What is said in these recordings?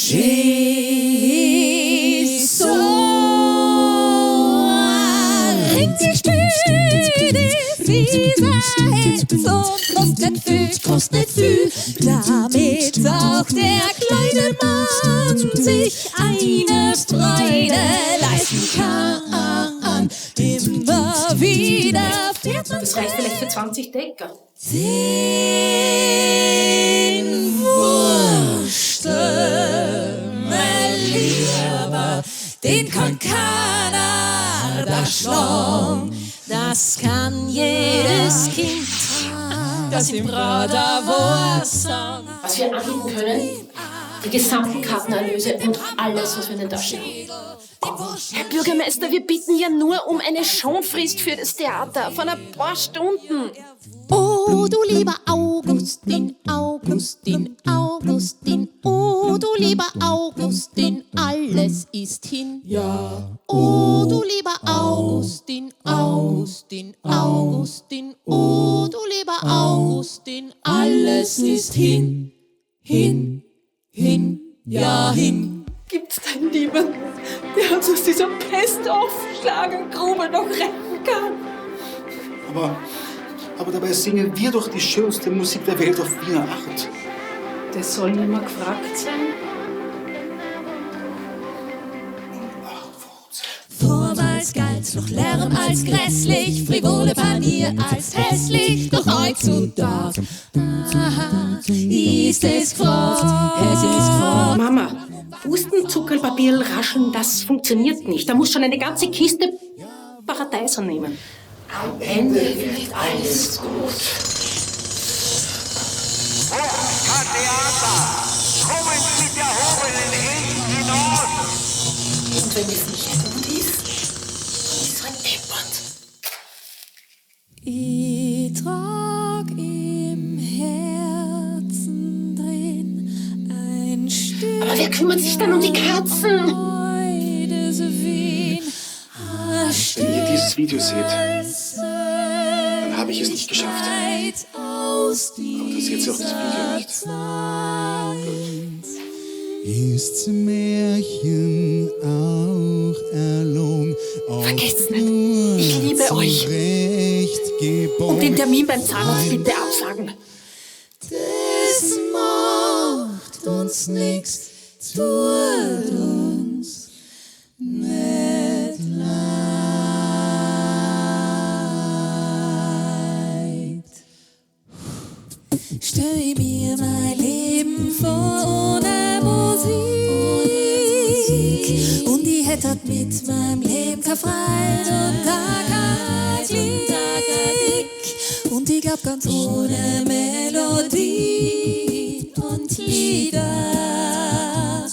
So richtig dieser Hitz und kostet nicht viel, damit auch der kleine Mann sich eine Freude leisten kann. Immer wieder fährt man Das reicht vielleicht für 20 Decker. Den Wurschtemmel lieber, den kann keiner da schlagen. Das kann jedes Kind, das im Prater war. Was wir anbieten können, die gesamten Kartenerlöse und alles, was wir in den Taschen haben. Herr Bürgermeister, wir bitten ja nur um eine Schonfrist für das Theater von ein paar Stunden. Oh, du lieber Augustin, Augustin, Augustin, oh, du lieber Augustin, alles ist hin. Ja. Oh, du lieber Augustin, Augustin, Augustin, oh, du lieber Augustin, alles ist hin, hin, hin, ja, hin. Gibt's da niemanden, der uns aus dieser Pestaufschlagergrube noch retten kann? Aber dabei singen wir doch die schönste Musik der Welt auf Wiener Art. Das soll nicht mehr gefragt sein. Vormals galt's noch Lärm als grässlich, frivole Panier als hässlich, doch heutzutage aha, ist es gefragt, es ist gefragt. Mama, Hustenzuckerlpapier rascheln, das funktioniert nicht. Da muss schon eine ganze Kiste Paradeiser nehmen. Am Ende wird alles gut. Theater! Kommen Sie mit erhobenen Händen hinaus! Und wenn es nicht gut ist, dann ist halt deppert. Ich trag im Herzen drin ein Stück. Aber wer kümmert sich dann um die Katzen? Freude Wien, ein Wenn ihr dieses Video seht, dann habe ich es nicht geschafft. Aus Aber das seht ihr auch das Video nicht. Ist's Märchen auch erlungen? Vergesst nicht, ich liebe euch. Und den Termin beim Zahnarzt bitte absagen. Das macht uns nix, tut uns nicht leid. Stell mir mein Leben vor ohne Musik und ich hätte mit meinem Leben keine Freude und gar kein Glück. Und ich glaub ganz ohne Melodie und Lieder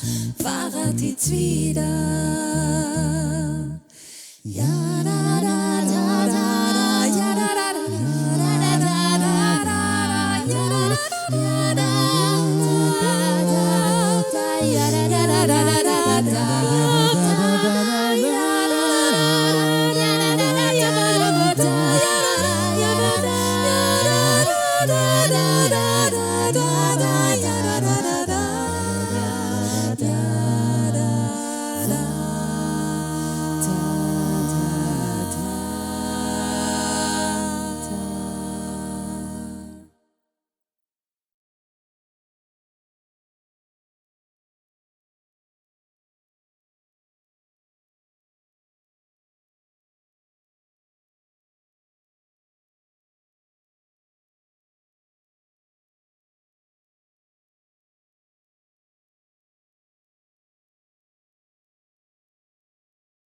fahrrad die wieder. Ja, da, da, da, da, da, ja, da, da, da, da, da, da, da, da, ja, da, da, da, da, da, ja, da, da, da, da, da, da, da.